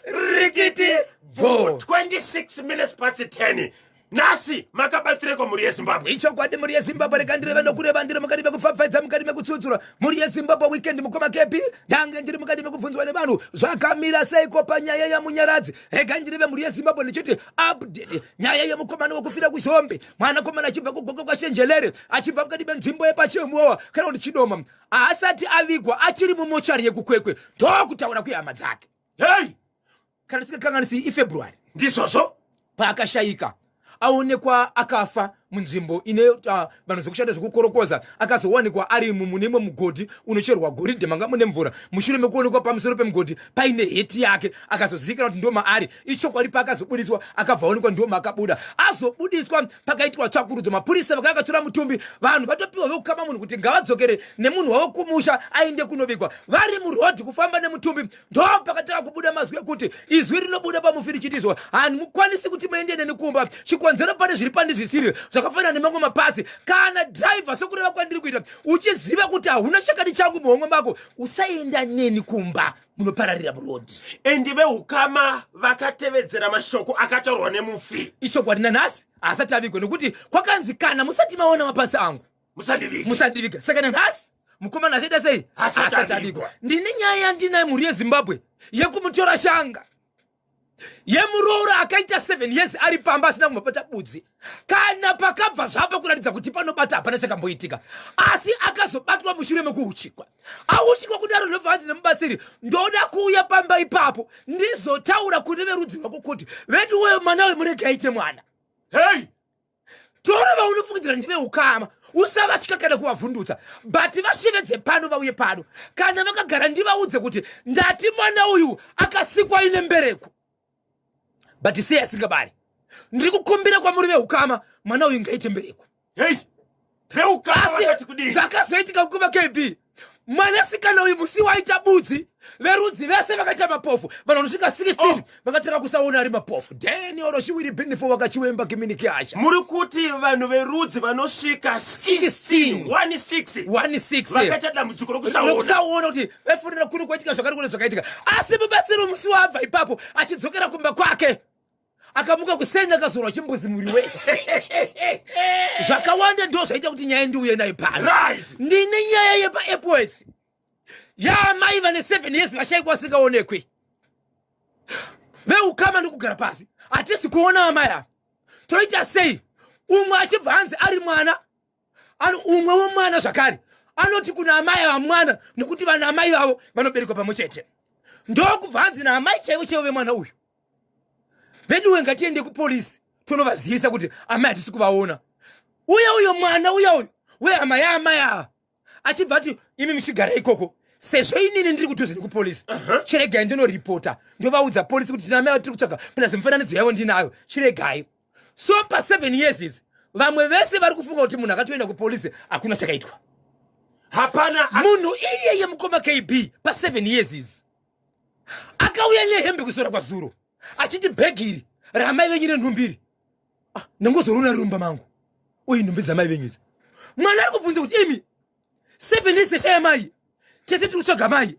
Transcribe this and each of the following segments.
Rikiti bvo 26 minutes past 10. Nhasi makabatsireko mhuri yeZimbabwe? Ichokwadi, mhuri yeZimbabwe. Rega ndireve nokureva, ndiri mukati mekupfapfaidza, mukati mekutsutsura mhuri yeZimbabwe. Weekend, mukoma Kepi, ndange ndiri mukati mekubvunzwa nevanhu zvakamira seiko panyaya yaMunyaradzi. Rega ndireve mhuri yeZimbabwe ndichiti update nyaya yemukomana wekufira kuZhombe, mwanakomana achibva kuGokwe kwaShenjelere, achibva mukati menzvimbo yepaChemowa kana kuti Chidoma, haasati avigwa, achiri mumochari yekuKwekwe, ndokutaura kwehama dzake. Hei! Kana tisingakanganisi, iFebruary. Ndizvozvo. Paakashayika, aonekwa akafa munzvimbo ine vanhu dzekushanda zvekukorokoza. Akazowanikwa ari mune imwe mugodhi unocherwa goridhe, manga mune mvura. Mushure mekuonekwa pamusoro pemugodhi paine heti yake, akazozivikanwa kuti ndo maari. Ichokwadi, paakazobudiswa akabva aonekwa ndo maakabuda. Azobudiswa, pakaitwa tsvakurudzo, mapurisa vakanga vakatora mutumbi. Vanhu vatopiwa vekukama munhu kuti ngavadzokere nemunhu wavo kumusha aende kunovigwa. Vari murodhi kufamba nemutumbi, ndo pakatanga kubuda mazwi ekuti izwi rinobuda pamufi richitizwa, "Handimukwanisi kuti muende neni kumba. Chikonzero, pane zviri pandizvisiri zvakafanana nemamwe mapasi. Kana dhiraivha, sokureva kwandiri kuita, uchiziva kuti hauna chakadi changu muhomwe mako, usaenda neni kumba, munopararira murodhi." Endi veukama vakatevedzera mashoko akataurwa nemufi. Ichokwadi, nanhasi haasati avigwa nekuti kwakanzi kana musati maona mapasi angu, musandivige. Musandiviga. Saka nanhasi mukomana achaita sei? Hasati Asati avigwa. avigwa. Ndine nyaya yandinayo, mhuri yeZimbabwe, yekumutora shanga yemuroora akaita 7 years ari pamba asina kumbobata budzi kana pakabva zvapo kuratidza kuti panobata hapana chakamboitika, asi akazobatwa mushure mekuuchikwa. Auchikwa kudaro, ndobva hanzi nemubatsiri, "Ndoda kuuya pamba ipapo ndizotaura kune verudzi rwako kuti veduweyo, mwana uyu murege aite mwana." Hei! Tora vaunofungidzira ndiveukama, usavatya kana kuvavhundutsa, but vashevedze pano, vauye pano. Kana vakagara, ndivaudze kuti ndati mwana uyu akasikwa ine mbereko, but sei asingabari? Ndiri kukumbira kwamuri veukama, mwana uyu ngaite mbereko. Hei, veukama vakati kudii? Zvakazoitika kuva KB, mwanasikana uyu musi waita budzi, verudzi vese vakaita mapofu. Vanhu vanosvika 16 vakatanga kusaona ari mapofu. Daniel Shiwiri Binifo wakachiwemba kiminiki asha. Muri kuti vanhu verudzi vanosvika 16, 16? 16. Vakaita dambudziko rokusaona. Rokusaona, kuti vaifonera kuri kwaitika zvakari kune zvakaitika. Asi mubatsiri musi waabva ipapo achidzokera kumba kwake, akamuka kuseni akazorwa chimbuzi muviri wese. Zvakawanda ndo zvaita kuti nyaya ndiuye nayo pano. Ndine nyaya yepaEpworth yaamai vane 7 years vashayikwa vasingaonekwi. Veukama ndikugara pasi, hatisi kuona amai ava, toita sei? Umwe achibva hanzi ari mwana ano, umwe womwana zvakare anoti kuna amai ava mwana, nokuti vana amai vavo vanoberekwa pamwe chete. Ndokubva hanzi naamai chaivo chaivo vemwana uyu, "Veduwe, ngatiende kupolisi tonovazivisa kuti amai hatisi kuvaona." Uye uyo mwana uya uyu wehama yaamai ava achibva ati, "Imi muchigara ikoko, sezvo inini ndiri kudhuze nekupolisi, chiregai ndinoripota, ndovaudza polisi kuti tina amai vatiri kutsvaga, plus mifananidzo yavo ndinayo, chiregai." So pa7 years idzi, vamwe vese vari kufunga kuti munhu akatoenda kupolisi, hakuna chakaitwa. Hapana. Munhu iyeye, mukoma KB, pa7 years idzi akauya nehembe kusora kwazuro achiti, "Bhegi iri ramai venyu nenhumbiri. Ah, ndangozorona riri mumba mangu, uye nhumbi dzamai venyu idzi." Mwana ari kubvunza kuti, "Imi, 7 years tashaya mai, tese tiri kutsvaga mai,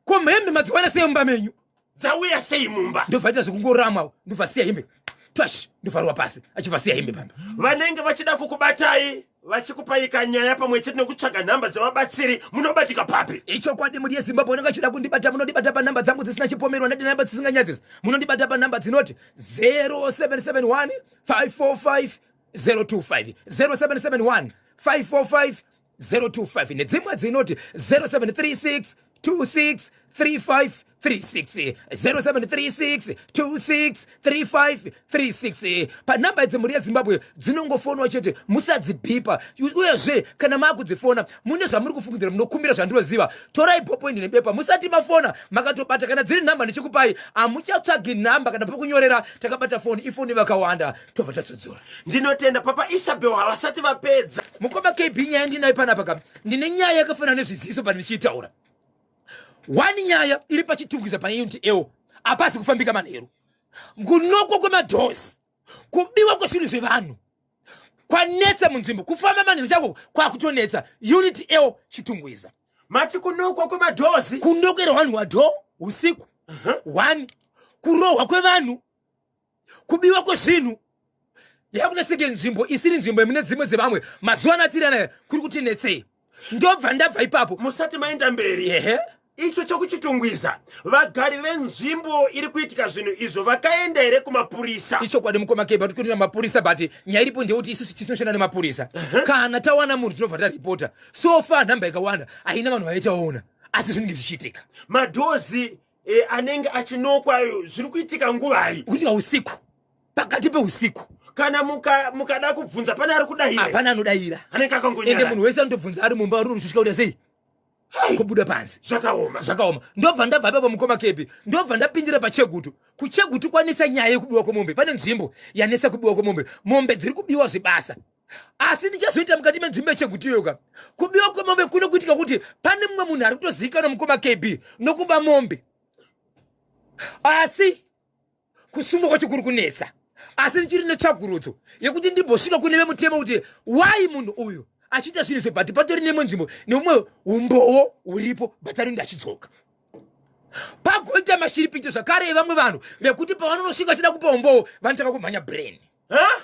ko hembe madziwana sei mumba menyu?" Dzauya sei mumba? Ndobva ita zvekungoramwa, ndobva siya hembe, twash, ndobva pasi, achibva siya hembe pamba. Vanenge vachida kukubatai, vachikupai kanyaya pamwe chete nekutsvaga nhamba dzevabatsiri, munobatika papi? Ichokwadi, mhuri yeZimbabwe, unenge achida kundibata, munondibata panhamba dzangu dzisina chipomerwa. Ndati nhamba dzisinganyadzisi. Munondibata panhamba dzinoti 0771 545 025, 0771 545 025, nedzimwe dzinoti 0736 26 35 36, 0736 26 35 36. Panhamba idzi, mhuri yeZimbabwe, dzinongofonwa chete, musadzibhipa. Uyezve kana maakudzifona mune zvamuri kufungidzira, munokumbira zvandinoziva, torai ballpoint nebepa musati mafona, makatobata. Kana dziri nhamba ndichikupai, hamuchatsvagi nhamba kana pokunyorera. Takabata foni, ifoni vakawanda, tobva tatsodzora. Ndinotenda, Papa Isabel. Havasati vapedza. Mukoma KB, nyaya ndinayo panapa ka. Ndine nyaya yakafanana nezviziso pandichiitaura. One nyaya iri paChitungwiza paUnit L, hapasi kufambika manheru. Kunokwa kwemadhosi, kubiwa kwezvinhu zvevanhu kwanetsa munzvimbo. Kufamba manheru chako kwakutonetsa. Unit L, Chitungwiza. Mati kunokwa kwemadhozi? Kunokerwa vanhu wadho usiku. One Kurohwa kwevanhu, kubiwa kwezvinhu, yakuda senge nzvimbo isiri nzvimbo yemune dzimwe dzevamwe. Mazuva ano atiri anaya kuri kuti netsei. Ndobva ndabva ipapo. Musati maenda mberi, Ehe. Icho chokuChitungwiza, vagari venzvimbo iri kuitika zvinhu izvo vakaenda here kumapurisa? Ichokwadi, mukoma Keba, tikuenda mapurisa, but nyaya iripo ndeyekuti isusu tinoshanda nemapurisa. Kana tawana munhu, tinobva taripota. So far nhamba ikawanda haina vanhu vaitaona, asi zvinenge zvichiitika. Madhozi anenge achinokwa ayo, zviri kuitika nguvai? Kuitika usiku, pakati peusiku. Kana mukada kubvunza, pane ari kudayira? Hapana anodayira. Anenge Ende akangonyara. Munhu wese anotobvunza ari mumba, ari kusvika kuita sei, kubuda panze. Zvakaoma. Zvakaoma. Ndobva ndabva ipapo, mukoma Kepi, ndobva ndapindira paChegutu. KuChegutu kwanetsa nyaya yekubiwa kwemombe. Pane nzvimbo yanetsa kubiwa kwemombe, mombe dziri kubiwa zvebasa. Asi ndichazoita mukati menzvimbo yeChegutu iyoka. Kubiwa kwemombe kuno kuitika kuti pane mumwe munhu ari kutozivikanwa, mukoma KB, nokuba mombe, asi kusungwa kwacho kuri kunetsa. Asi ndichiri netsvagurudzo yekuti ndimbosvika kune vemutemo kuti why munhu uyu achiita zvinhu izvo, but patori nemwe nzvimbo neumwe umbowo huripo, but anenge achidzoka. Pagoita mashiripiti zvakare evamwe vanhu vekuti pavanonosvika vachida kupa umbowo, vanotanga kumhanya brain.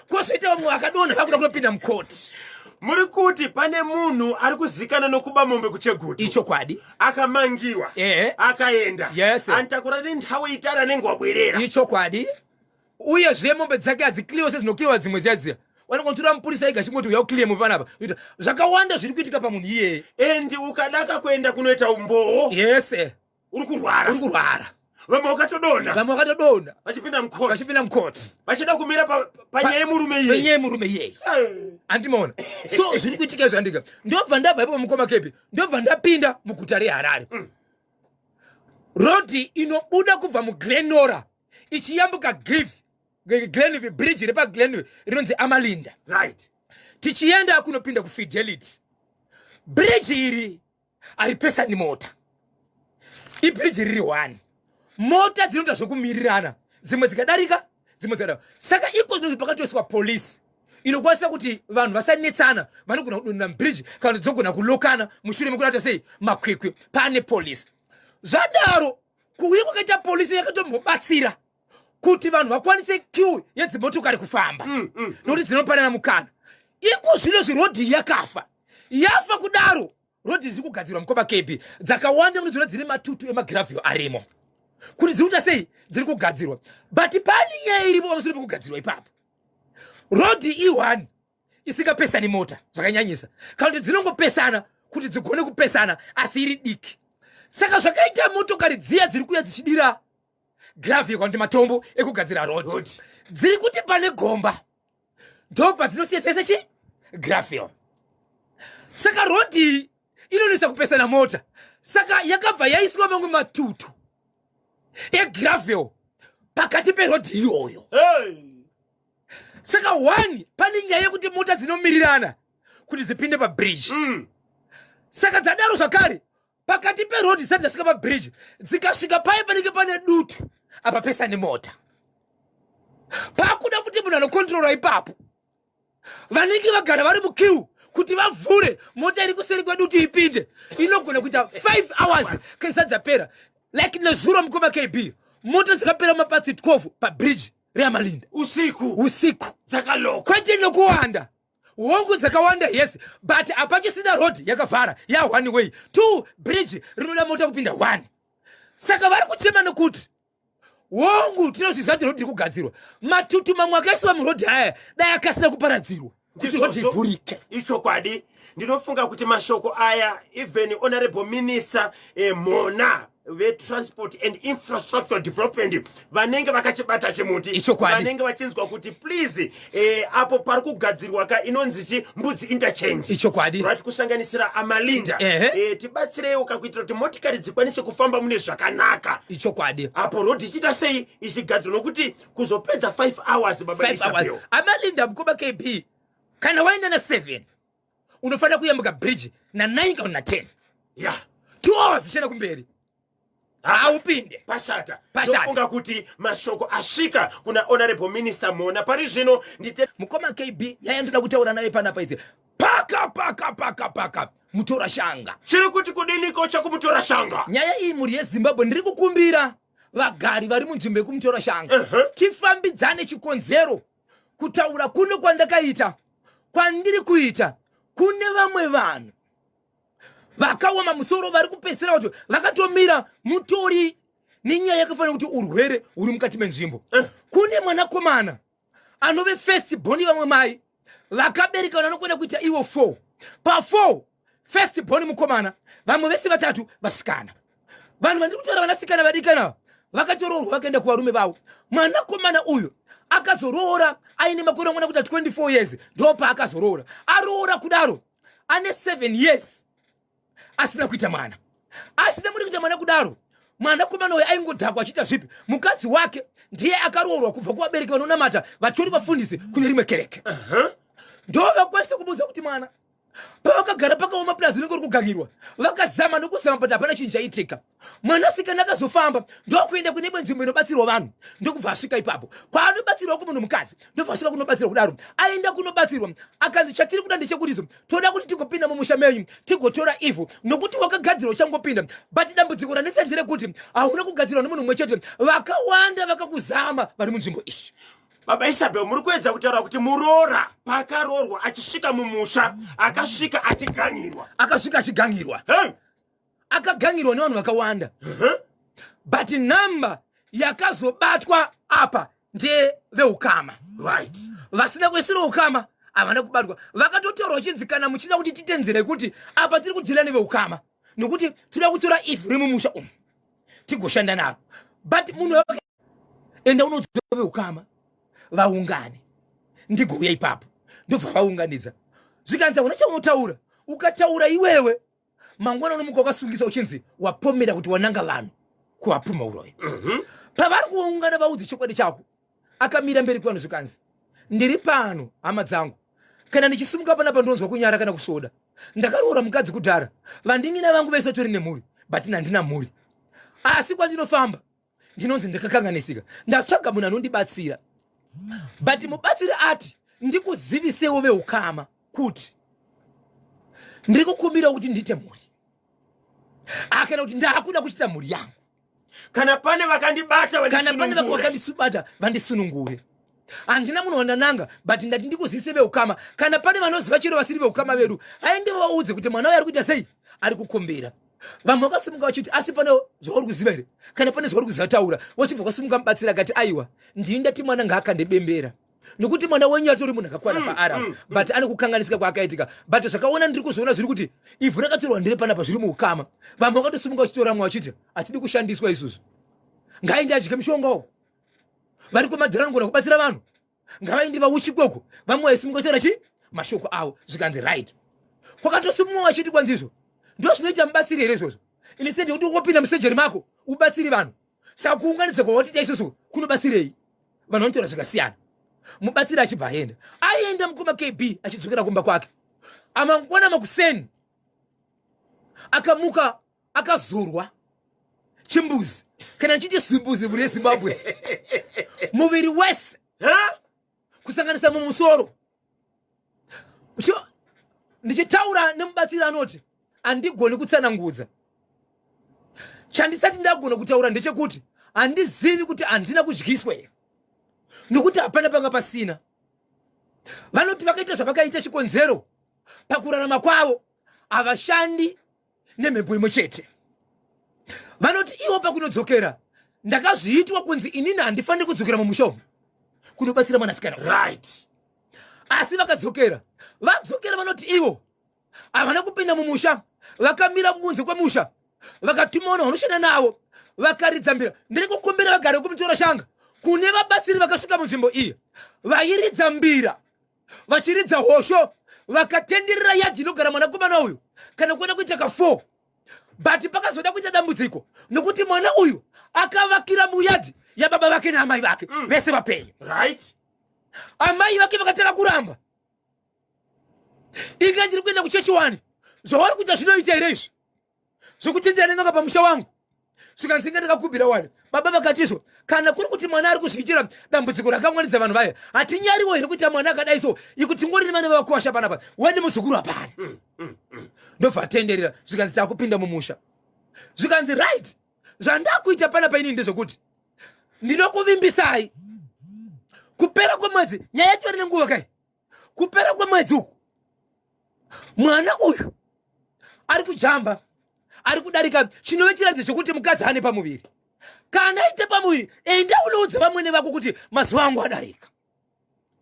Kwozoita vamwe vakadonha, vakuda kunopinda mukoti. Muri kuti pane munhu ari kuzikana nokuba mombe kuChegutu? Ichokwadi. Akamangiwa? Ehe. Akaenda? Yes. Antakura nenthawi itari anenge wabwerera. Ichokwadi. Uyezve mombe dzake hadzikliwa sezvinokliwa dzimwe dziya dziya. Vanongotora mupurisa ega chingoti uya ukliye mombe panapa. Zvakawanda zviri kuitika pamunhu iyeye. And ukadaka kuenda kunoita umbowo, uri kurwara. Uri kurwara. Vamwe vakatodonha. Vamwe vakatodonha. Vachipinda mukoti. Vachipinda mukoti. Vachida kumira panyaya yemurume iye. Penyaya yemurume iyeye, handimaona? So zviri kuitika izvo, handika? Ndobva ndabva ipapo, mukoma Kepi, ndobva ndapinda muguta reHarare. Rodhi inobuda kubva muGlenora ichiyambuka Grief Glenview Bridge repaGlenview rinonzi Amalinda, tichienda kunopinda kuFidelity, bridge iri haripesani mota. Ibridge riri one, mota dzinoita zvekumirirana, dzimwe dzikadarika, dzimwe dzikadaro. Saka iko zvinozvi pakatoiswa polisi inokwanisa kuti vanhu vasanetsana, vanogona kudonhera mubridge kana kuti dzogona kulokana mushure mekurata sei makwikwi. Pane polisi. Zvadaro, kuuya kwakaita polisi yakatombobatsira kuti vanhu vakwanise queue yedzimotokari kufamba, nokuti dzinopanana mukana. Iko zvino zvirodhi yakafa, yafa kudaro. Rodhi dziri kugadzirwa, mukoma KB, dzakawanda munodziona dzine matutu emagravel arimo kuti dziri kuita sei, dziri kugadzirwa. But pane nyaya iripo pamusoro pekugadzirwa ipapo. Rodhi i1 isingapesani mota zvakanyanyisa, kana kuti dzinongopesana kuti dzigone kupesana, asi iri diki. Saka zvakaita motokari dziya dziri kuuya dzichidira gravel kana kuti matombo ekugadzira road, Road. dziri kuti pane gomba ndo padzinosiya dzese chi gravel. Saka rodhi iyi inonetsa kupesana mota, saka yakabva yaiswa mamwe matutu egravel pakati perodhi iyoyo. Saka one, pane nyaya yekuti mota dzinomirirana kuti dzipinde pabridge. Saka dzadaro zvakare, pakati perodhi dzisati dzasvika pabridge, dzikasvika paye panenge pane dutu apa pesane mota, pakuda kuti munhu anokontrora ipapo, vanenge vagara vari muqueue kuti vavhure mota iri kuseri kwedutu ipinde, inogona kuita 5 hours kaisati dzapera. Like nezuro, mukoma KB, mota dzakapera mapatsi 12 pabridge reAmalinda. Usiku? Usiku. Dzakaloka? Kwete nokuwanda. Hongu, dzakawanda, yes, but hapachisina road, yakavhara ya one way. Two, bridge rinoda mota kupinda one. Saka vari kuchema nekuti hongu, tinozviziva kuti rodhi iri kugadzirwa, matutu mamwe akaiswa murodhi aya dai akasina kuparadzirwa kuti rodhi Ndizvozvo. ivhurike. Ichokwadi. Ndinofunga kuti mashoko aya, even honorable minister Mhona vetransport and infrastructure development vanenge vakachibata chimuti. Ichokwadi. Vanenge vachinzwa kuti please, apo pari kugadzirwa ka inonzi chi Mbudzi Interchange. Ichokwadi. Right, kusanganisira Amalinda. Tibatsireiwo kakuitira kuti motikari dzikwanise kufamba mune zvakanaka Ichokwadi. apo rodhi ichiita sei, ichigadzirwa, nokuti kuzopedza 5 hours, baba 5 hours. Isabel. Amalinda, mukoma KB, kana waenda na7 unofanira kuyambuka bridge na9 kana na10. 2 hours uchienda kumberi, haupinde. Pashata. Pashata. Ndofunga kuti mashoko asvika kuna honorable minister Mhona. Pari zvino ndite Mukoma KB, nyaya ndoda kutaura naye panapa idzi, paka paka paka paka mutora shanga. Chiri kuti kudiniko chokumutora shanga? Nyaya iyi, mhuri yeZimbabwe, ndiri kukumbira. vagari vari munzvimbo yekumutora shanga uh -huh. Tifambidzane chikonzero kutaura kuno kwandakaita kwandiri kuita kune vamwe vanhu vakaoma musoro vari kupedzisira kuti vakatomira mutori nenyaya yakafanira kuti urwere huri mukati menzvimbo eh. Kune mwanakomana anove first born vamwe mai vakabereka vanhu vanokona kuita ivo four pa4 first born mukomana, vamwe vese vatatu vasikana. Vanhu vandiri kutaura vanasikana vadikana vakatoroorwa vakaenda kuvarume vavo. Mwanakomana uyu akazoroora aine makore angona kuita 24 years, ndopaakazoroora. Aroora kudaro ane 7 years asina kuita mwana, asina muri kuita mwana kudaro. Mwanakomana uyu aingodhakwa achiita zvipi. Mukadzi wake ndiye akaroorwa kubva kuvabereki vanonamata vatori vafundisi kune rimwe kereke. Ndo vakwanisa kumuudza kuti mwana pavakagara pakaoma, plus unenge uri kugangirwa. Vakazama nokuzama, but hapana chinhu chaitika. Mwanasikana akazofamba ndokuenda kune imwe nzvimbo inobatsirwa vanhu, ndokubva asvika ipapo kwaanobatsirwa kumunhu mukadzi, ndobva asvika kunobatsirwa kudaro. Aenda kunobatsirwa akanzi, chatiri kuda ndechekutizo toda kuti tigopinda mumusha menyu tigotora ivhu, nokuti wakagadzirwa uchangopinda, but dambudziko ranetsa nderekuti hauna kugadzirwa nemunhu mumwe chete, vakawanda vakakuzama vari munzvimbo iyi. Baba Isabel, muri kuedza kutaura kuti muroora paakaroorwa achisvika mumusha akasvika achigangirwa? Akasvika achigangirwa. Hey! Akagangirwa nevanhu vakawanda. But namba yakazobatwa apa ndeveukama. Vasina kuisira ukama havana kubatwa. Vakatotaurwa vachinzi, kana muchida kuti titenzere kuti apa tiri kudyira neveukama, nokuti tinoda kutora ivhu remumusha umu tigoshanda naro, but munhu enda unoudza veukama vaungane ndigouya ipapo. Ndobva vaunganidza, zvikanzi hauna chaunotaura, ukataura iwewe mangwana unomuka wakasungisa uchinzi wapomera kuti wananga vanhu kuvapuma uroyi. Pavari kuungana vaudze chokwadi chako. Akamira mberi kwevanhu, zvikanzi, ndiri pano hama dzangu, kana ndichisumuka panapa ndonzwa kunyara kana kusvoda. Ndakaroora mukadzi kudhara, vandin'ina vangu vese vatori nemhuri, but handina mhuri, asi kwandinofamba ndinonzi ndakakanganisika. Ndatsvaga munhu anondibatsira, but mubatsiri ati ndikuzivisewo veukama kuti ndiri kukumbirawo kuti ndiite mhuri, akana kuti ndakuda kuchita mhuri yangu. Kana pane vakandibata, kana pane vakandisubata vandisunungure. Handina munhu wandananga, but ndati ndikuzivise veukama, kana pane vanoziva chero vasiri veukama vedu, haende vaudze kuti mwana uyo ari kuita sei, ari kukumbira. Vamwe vakasimuka vachiti, asi pane zvauri kuziva here? Kana pane zvauri kuziva taura. Wachibva kwasimuka mubatsiri akati, aiwa, ndini ndati mwana ngaakandebembera, nokuti mwana wenyu atori munhu akakwana paara, but ane kukanganisika kwaakaitika, but zvakaona ndiri kuzviona zviri kuti ivhu rakatorwa ndere panapa zviri muukama. Vamwe vakatosimuka vachitora mwe vachiti, hatidi kushandiswa isusu, ngaende adye mushonga uko, vari kwemadhara anogona kubatsira vanhu, ngavaende vauchikweko. Vamwe vaisimuka vachitora chi mashoko avo. Zvikanzi right. Kwakatosimuka vachiti, kwanzizvo ndo zvinoita mubatsiri here izvozvo? Instead yekuti ungopinda musejeri mako ubatsiri vanhu, saka kuunganidza kwawatiita isusu kunobatsirei? Vanhu vanotaura zvakasiyana. Mubatsiri achibva aenda. Aenda mukoma KB, achidzokera kumba kwake amangwana makuseni, akamuka akazorwa chimbuzi, kana chiti zvimbuzi mhuri yeZimbabwe, muviri wese kusanganisa mumusoro. Ndichitaura nemubatsiri anoti, handigoni kutsanangudza. Chandisati ndagona kutaura ndechekuti handizivi kuti handina kudyiswa here, nokuti hapana panga pasina. Vanoti vakaita zvavakaita chikonzero pakurarama kwavo havashandi nemhepo imwe chete. Vanoti ivo pakunodzokera ndakazviitwa kunzi inini handifaniri kudzokera mumusha umu kunobatsira mwanasikana. Asi vakadzokera, vadzokera vanoti ivo havana kupinda mumusha, vakamira kunze kwemusha, vakatuma vanhu vanoshanda navo, vakaridza mbira. Ndiri kukumbira vagari vekumutora shanga, kune vabatsiri vakasvika munzvimbo iyi vairidza mbira, vachiridza hosho, vakatenderera yadhi inogara mwanakomana uyu kana kuenda kuita ka4, but pakazoda kuita dambudziko nokuti mwana uyu akavakira muyadhi yababa vake naamai vake vese vapenyu. Amai vake vakatanga kuramba, inga ndiri kuenda kuchechi wani, zvauri kuita zvinoita here izvi zvokutendera nen'anga pamusha wangu? Zvikanzi, inga ndakakubira wani. Baba vakati izvo, kana kuri kuti mwana ari kuzviitira dambudziko rakamwanidza vanhu vaya, hatinyariwo here kuita mwana akadai so ikuti ngori nevana vavakuwasha panapa weni muzukuru hapana? Ndobva atenderera. Zvikanzi, takupinda mumusha. Zvikanzi, right, zvandakuita panapa inini ndezvekuti Ndinokuvimbisai, kupera kwemwedzi, nyaya yacho ine nguva kai, kupera kwemwedzi uku mwana uyu ari kujamba, ari kudarika, chinove chiratidzo chokuti mukadzi ane pamuviri. Kana aite pamuviri, enda unoudza vamwene vako kuti mazuva angu adarika.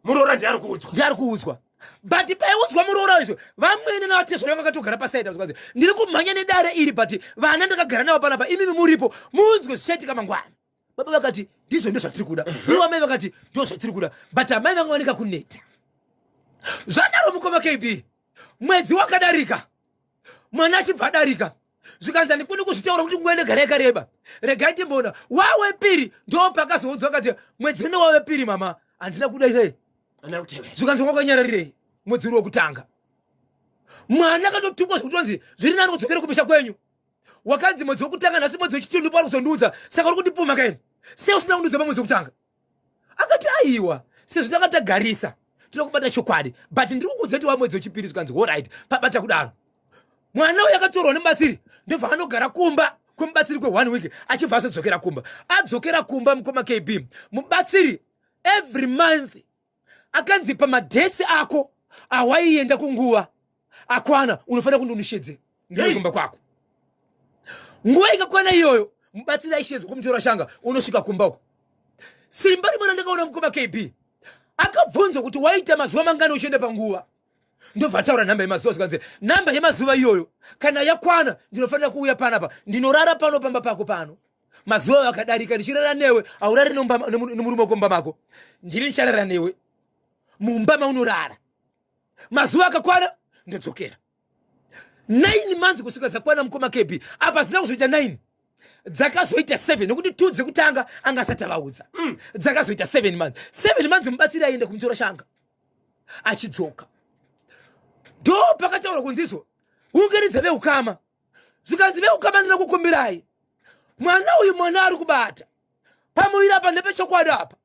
Muroora ndiari kuudzwa. Ndiari kuudzwa, but paiudzwa muroora izvo, vamwene navatezvara vanga vakatogara pasaida. Zvikanzi, ndiri kumhanya nedare iri, but vana ndakagara navo panapa, imimi muripo, munzwe zvichaitika mangwana. Baba vakati, ndizvo ndo zvatiri kuda. Ivo amai vakati, ndo zvatiri kuda, but amai vanga vanika kuneta. Zvadaro, mukoma KB, mwedzi wakadarika, mwana achibva adarika, zvikanzi, handikoni kuzvitaura kuti nguva inogara yakareba, regai timboona wawepiri. Ndo pakazoudzwa kati, mwedzi uno wawepiri, mama, handina kuda sei. Ana kutevera. Zvikanzi, wakanyararirei mwedzi uri wekutanga? Mwana akatotukwa zvekutonzi zviri nani kudzokera kumisha kwenyu. Wakanzi mwedzi wekutanga, nhasi mwedzi wechitatu pauri kuzondiudza, saka uri kundipuma kaini? Sei usina kundiudza pamwedzi wekutanga? Akati, aiwa, sezvo tanga tagarisa, tinoda kubata chokwadi, but ndiri kukuudza kuti wamwedzi wechipiri. Zvikanzi, alright. Pabata kudaro, mwana uyu akatorwa nemubatsiri, ndobva anogara kumba kwemubatsiri kwe1 week, achibva azodzokera kumba. Adzokera kumba, mukoma KB, mubatsiri every month akanzi, pamadates ako awaienda kunguva akwana, unofanira kundonishedze ndiwe kumba kwako. Nguva ikakwana iyoyo, mubatsiri aishedzwa kumutora shanga, unosvika kumba uko. Simba rimwe randakaona, mukoma KB, akabvunzwa kuti waita mazuva mangani uchienda panguva, ndobva ataura nhamba yemazuva. Zvikanzi, nhamba yemazuva iyoyo kana yakwana, ndinofanira kuuya panapa, ndinorara pano pamba pako pano. Mazuva akadarika ndichirara newe, haurari nemurume wako mumba mako, ndini ndicharara newe mumba maunorara. Mazuva akakwana, ndodzokera. 9 months kusvika dzakwana, mukoma KB, apa zina kuzoita 9, dzakazoita 7, nekuti 2 dzekutanga anga asati avaudza. Dzakazoita 7 months. 7 months mubatsiri aienda kumutora shanga achidzoka. Ndo pakataurwa kunzizo unganidza veukama. Zvikanzi, veukama, ndina kukumbirai, mwana uyu, mwana ari kubata pamuviri apa ndepechokwadi, apa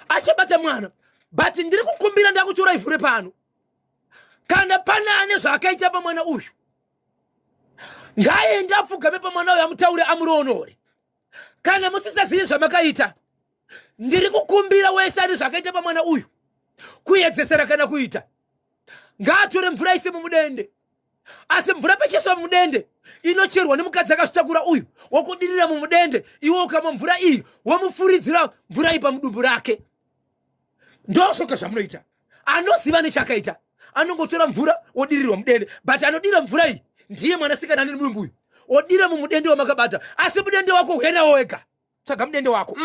achabata mwana, but ndiri kukumbira, ndakutora ivhu repano, kana pane ane zvaakaita pamwana uyu, ngaaende apfugame pamwana uyu, amutaure, amuroonore. Kana musisazivi zvamakaita, ndiri kukumbira wese ane zvakaita pamwana uyu, kuedzesera kana kuita, ngaatore mvura ise mumudende. Asi mvura pechiswa mumudende, inocherwa nemukadzi akazvitakura uyu, wokudirira mumudende. Iwe ukamwa mvura iyi, womufuridzira mvura iyi pamudumbu rake. Ndosvoka zvamunoita. Anoziva nechakaita anongotora mvura, wodirirwa mudende, but anodira mvura iyi ndiye mwanasikana ane mudumbu uyu. Wodira mumudende wamakabata, asi mudende wako uya nawo wega, tsvaga mudende wako,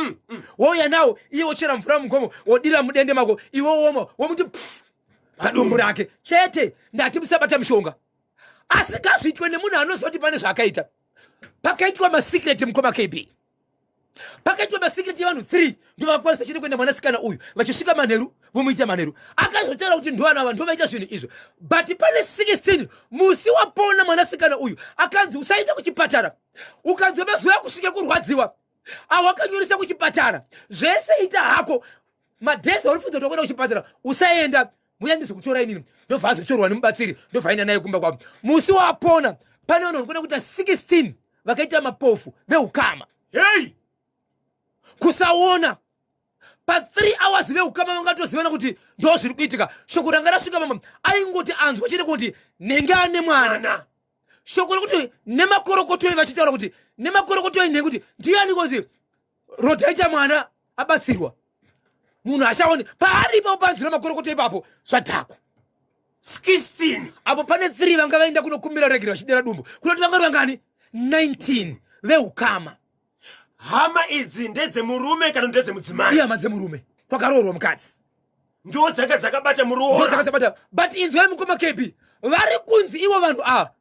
wouya nawo, iye wochera mvura mugomo, wodira mudende mako, iwe womwa, womuti pfu padumbu rake chete. Ndati musabata mishonga, asi ngazviitwe nemunhu anoziva kuti pane zvaakaita. Pakaitwa masecret, mukoma KB, pakaitwa masecret yevanhu 3, ndovakwanisa chete kuenda mwanasikana uyu. Vachisvika manheru, vomuita manheru. Akazotaura kuti ndovana ava ndovaita zvinhu izvo, but pane 16 musi wapona mwanasikana uyu, akanzi usaenda kuchipatara, ukanzwa mazuva akusvike kurwadziwa, awakanyoresa kuchipatara zvese, ita hako madays aurifunza kuti wakuenda kuchipatara, usaenda, muya ndizokutora inini. Ndobva azotorwa nemubatsiri, ndobva aenda naye kumba kwavo. Musi wapona, pane vanhu vanokona kuita 16 vakaita mapofu veukama. Hei! Kusaona pa3 hours, veukama vangatozivana kuti ndo zviri kuitika. Shoko ranga rasvika, mama aingoti anzwa chete kuti nenge ane mwana. Mwana. Shoko rekuti nemakorokotoi, vachitaura kuti nemakorokotoi, nekuti ndiani kozi rotaita mwana abatsirwa, munhu achaoni paaripo panzira makorokoto ipapo, zvadhakwa. 16. Apo pane 3 vanga vaenda kunokumbira regero vachidera dumbu, kunoti vanga vari vangani? 19 veukama. Hama idzi ndedzemurume kana ndedzemudzimai? Ihama dzemurume kwakaroorwa mukadzi. Ndo dzanga dzakabata muroora. Dzakabata, but inzwai, mukoma KB, vari kunzi ivo vanhu ava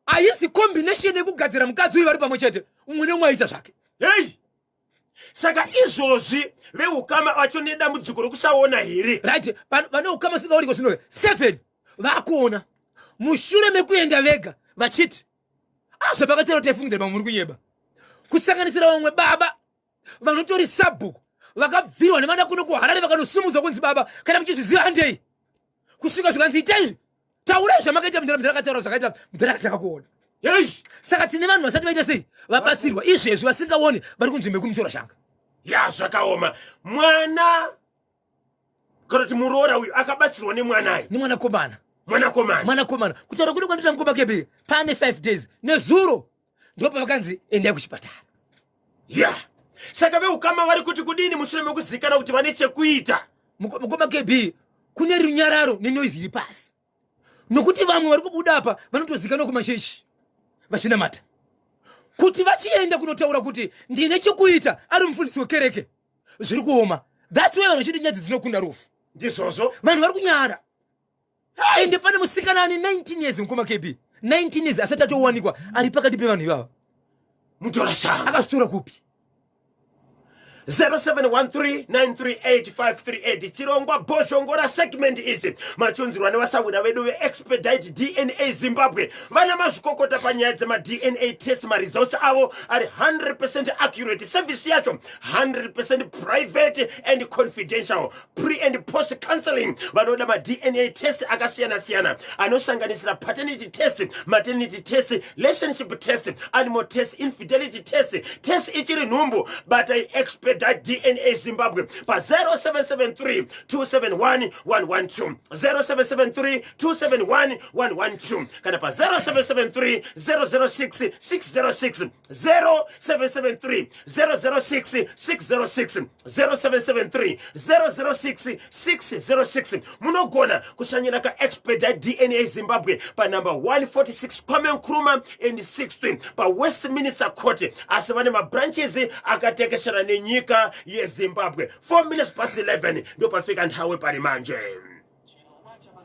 haisi combination yekugadzira mukadzi uyu vari pamwe chete, umwe neumwe aita zvake. Hei, saka izvozvi veukama vacho nedambudziko rokusaona here? Right, vane ukama singaoniko zvino 7 vakuona mushure mekuenda vega, vachiti azvapakataura taifungidzira pamwe muri kunyeba, kusanganisira vamwe baba vanotori sabhuku vakabvirwa nevana kuno kuHarare, vakanosumudzwa kunzi, baba, kana muchizviziva, handei kusvika zvikanzi, itai, taurai zvamakaita. Mudhara akataura zvakaita, mudhara akataka kuona. Hei! Saka tine vanhu vasati vaita sei, vabatsirwa izvezvi, vasingaoni, vari kunzvimbo yekumutora shanga. Ya, zvakaoma. Mwana kana kuti muroora uyu akabatsirwa nemwanai? Nemwanakomana. Mwanakomana. Mwanakomana. Kutaura kuri kwandiita, mukoma KB, pane 5 days nezuro ndopavakanzi endai kuchipatara. Ya, saka veukama vari kuti kudini mushure mekuzikana kuti vane chekuita? Mukoma KB, kune runyararo nenoise iri pasi, nokuti vamwe vari kubuda apa vanotozikanwa kumachechi vachinamata. Kuti vachienda kunotaura kuti ndine chekuita ari mufundisi wekereke, zviri kuoma. That's why vanhu vachiti nyadzi dzinokunda rufu. Ndizvozvo. Vanhu vari kunyara. Ende pane musikana ane 19 years, mukoma KB, 19 years, asati atowanikwa ari pakati pevanhu ivava. Mutora shanga. Akazvitora kupi? 0713938538. Chirongwa Bhozhongora segment ichi machunzirwa nevasawira vedu veExpedite DNA Zimbabwe, vana mazvikokota panyaya dzemaDNA test. Maresults avo ari 100% accurate. Service yacho 100% private and confidential, pre and post counseling. Vanoda maDNA test akasiyana-siyana anosanganisira paternity test, maternity test, relationship test, animal test, infidelity test, test ichiri nhumbu, batai Expedite DNA Zimbabwe pa0773 271 112, 0773 271 112, kana pa0773 006 606, 0773 006 606, 0773 006 606. Munogona kushanyira kaExpedite DNA Zimbabwe panumber 146 Kwame Nkrumah and 16 paWestminster Court, asi vane mabranches akatekeshera nenyika yeZimbabwe. 4 minutes past 11 ndopafika nthawe pari manje.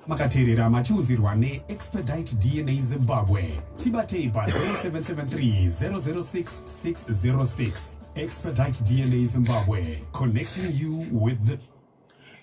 Makateerera machiunzirwa neExpedite DNA Zimbabwe. Tibatei pa0773 006 606. Expedite DNA Zimbabwe, connecting you with the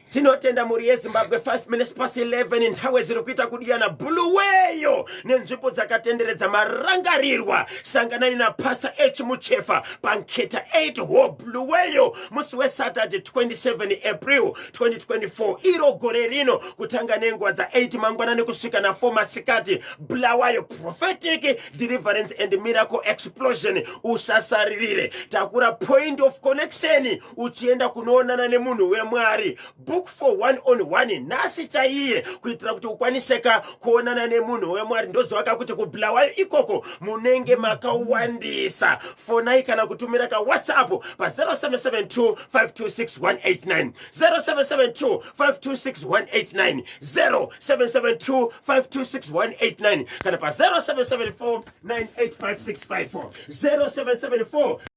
Tinotenda mhuri yeZimbabwe. 5 minutes past 11, nthawe ziri kuita kudiyana. Bulawayo nenzvimbo dzakatenderedza marangarirwa, sanganai naPastor H Muchefa paNketa 8 Hall, Bulawayo, musi weSaturday 27 April 2024 iro gore rino, kutanga nenguva dza8 mangwanani kusvika na4 masikati. Bulawayo Prophetic Deliverance and Miracle Explosion. Usasaririre. Takura point of connection uchienda kunoonana nemunhu wemwari. Book for one on one nhasi chaiye kuitira kuti ukwaniseka kuonana nemunhu wemwari. Ndozivaka kuti kuBulawayo ikoko munenge makawandisa. Fonai kana kutumira kaWhatsApp pa0772 526 189, 0772 526 189, 0772 526 189, kana pa0774 985654, 0774.